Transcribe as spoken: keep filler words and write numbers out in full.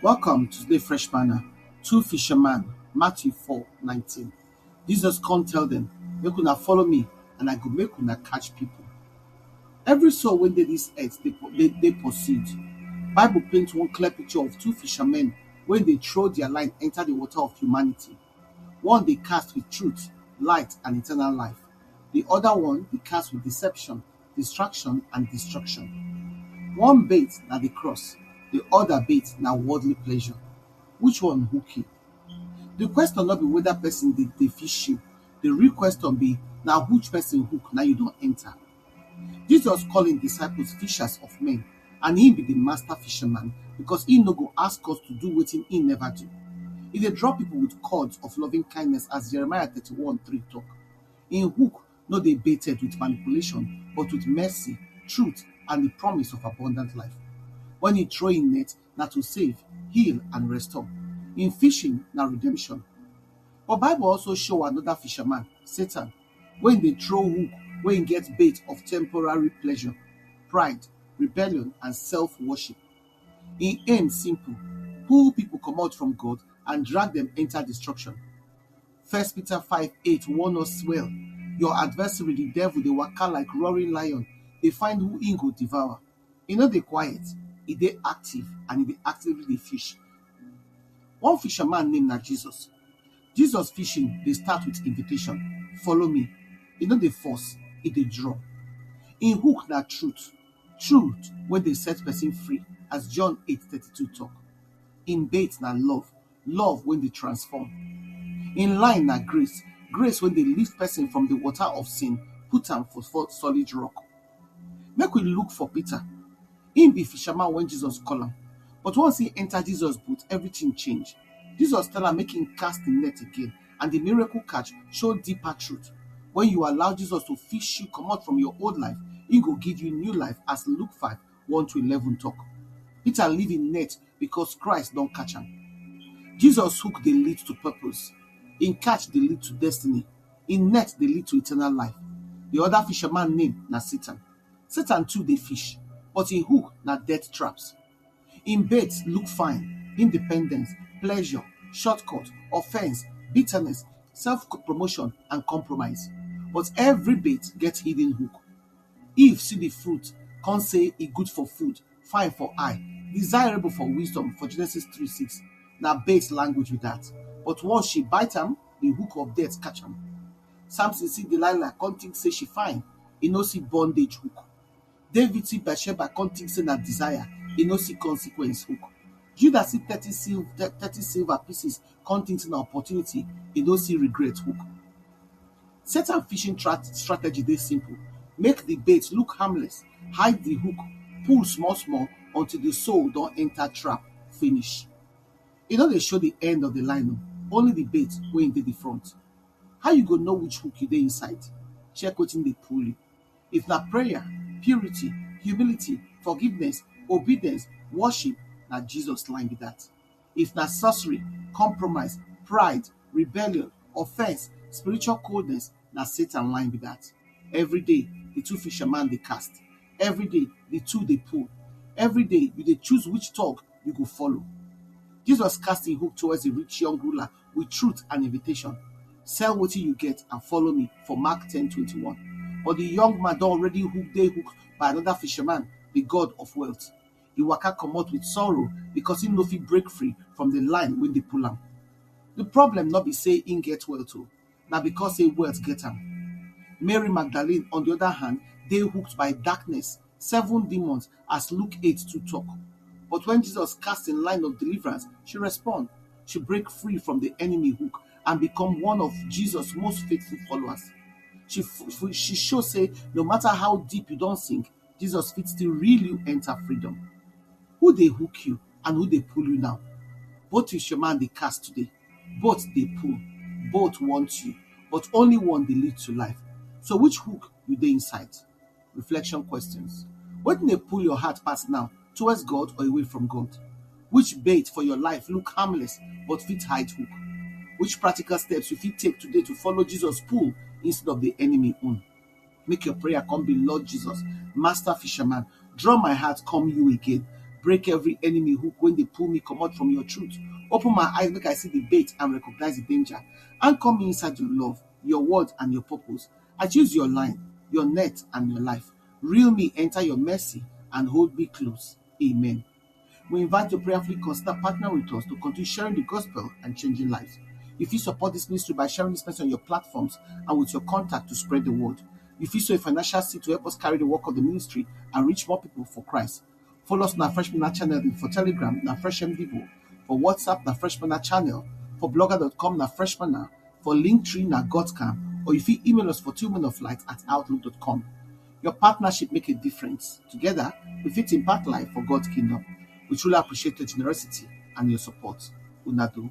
Welcome to the Fresh Manna. Two fishermen, Matthew four nineteen. Jesus come tell them, "Make una follow me, and I go make una catch people." Every soul wey dey this earth dey, dey, dey pursued. Bible paint one clear picture of two fishermen wey dey throw their line enter the water of humanity. One dey cast with truth, light, and eternal life. The other one dey cast with deception, distraction, and destruction. One bait na the cross, the other bait na worldly pleasure. Which one hook you? The question no be whether person dey, dey fish you. The real question be, na which person hook na you don enter. Jesus call him disciples fishers of men, and he be the master fisherman because he no go ask us to do wetin he never do. He dey draw people with cords of loving kindness, as Jeremiah thirty-one three talk. Him hook no dey baited with manipulation, but with mercy, truth, and the promise of abundant life. When he throw in net, na to save, heal, and restore. In fishing, na redemption. But Bible also show another fisherman, Satan, wey dey throw hook wey get bait of temporary pleasure, pride, rebellion, and self-worship. Im aim simple: pull people comot from God and drag them enter destruction. First Peter five eight warn us well. Your adversary, the devil, dey waka like roaring lion, dey find who he go devour. He no dey quiet, he dey active, and he dey actively dey fish. One fisherman name na Jesus. Jesus fishing dey start with invitation: "Follow me." He no dey force, he dey draw. Im hook na truth, truth wey dey set person free, as John eight thirty-two talk. Im bait na love, love wey dey transform. Im line na grace, grace wey dey lift person from the water of sin, put am for, for solid rock. Make we look for Peter. Him be fisherman when Jesus call am. But once he enter Jesus boat, everything change. Jesus tell am make him cast the net again, and the miracle catch show deeper truth. When you allow Jesus to fish you comot from your old life, he go give you new life, as Luke five one to eleven talk. Peter leave him net because Christ don catch am. Jesus hook dey lead to purpose. Him catch dey lead to destiny. Him net dey lead to eternal life. The other fisherman name na Satan. Satan too dey fish, but him hook na death traps. Him bait look fine: independence, pleasure, shortcut, offense, bitterness, self-promotion, and compromise. But every bait get hidden hook. Eve see the fruit, come say e good for food, fine for eye, desirable for wisdom, for Genesis three six. Na bait language be that. But once she bite am, the hook of death catch am. Samson see Delilah, come think say she fine, e no see bondage hook. David see Bathsheba, come think say na desire, e no see consequence hook. Judah see thirty sil-, thirty silver pieces, come think say na opportunity, e no see regret hook. Satan fishing tra-, strategy dey simple: make the bait look harmless, hide the hook, pull small small until the soul don enter trap finish. E no dey show the end of the line o, only the bait wey dey the front. How you go know which hook you dey inside? Check wetin dey pull you. If na prayer, purity, humility, forgiveness, obedience, worship, na Jesus line be that. If na sorcery, compromise, pride, rebellion, offense, spiritual coldness, na Satan line be that. Every day, the two fisherman dey cast. Every day, the two dey pull. Every day, you dey choose which talk you go follow. Jesus cast him hook towards the rich young ruler with truth and invitation. "Sell wetin you get and follow me," for Mark ten twenty-one. But the young man don already hook, dey hooked by another fisherman, the god of wealth. He waka comot with sorrow because he no fit break free from the line wey dey pull am. The problem no be say him get wealth o, na because say wealth get am. Mary Magdalene, on the other hand, dey hooked by darkness, seven demons, as Luke eight two talk. But when Jesus cast in line of deliverance, she respond. She break free from the enemy hook and become one of Jesus most faithful followers. She f-, f-, she show say no matter how deep you don sink, Jesus fit still reel you enter freedom. Who dey hook you and who dey pull you now? Both fisherman dey cast today. Both dey pull. Both want you. But only one dey lead to life. So which hook you dey inside? Reflection questions. Wetin dey pull your heart pass now, towards God or away from God? Which bait for your life look harmless but fit hide hook? Which practical steps you fit take today to follow Jesus pull instead of the enemy own? Make your prayer come be, "Lord Jesus, master fisherman, draw my heart come you again. Break every enemy hook when they pull me comot from your truth. Open my eyes, make I see the bait and recognize the danger. Anchor me inside your love, your word, and your purpose. I choose your line, your net, and your life. Reel me, enter your mercy, and hold me close. Amen. We invite you prayerfully consider partner with us to continue sharing the gospel and changing lives. If you support this ministry by sharing this message on your platforms and with your contact to spread the word, if you sow a financial seed to help us carry the work of the ministry and reach more people for Christ, follow us on our Fresh Manna channel for Telegram, na Fresh M Devo, for WhatsApp, na Fresh Manna channel, for blogger dot com, na Fresh Manna, for Linktree, na God's Camp, or if you email us for two men of light at outlook dot com. Your partnership make a difference. Together, we fit impact life for God's kingdom. We truly appreciate your generosity and your support. Una do.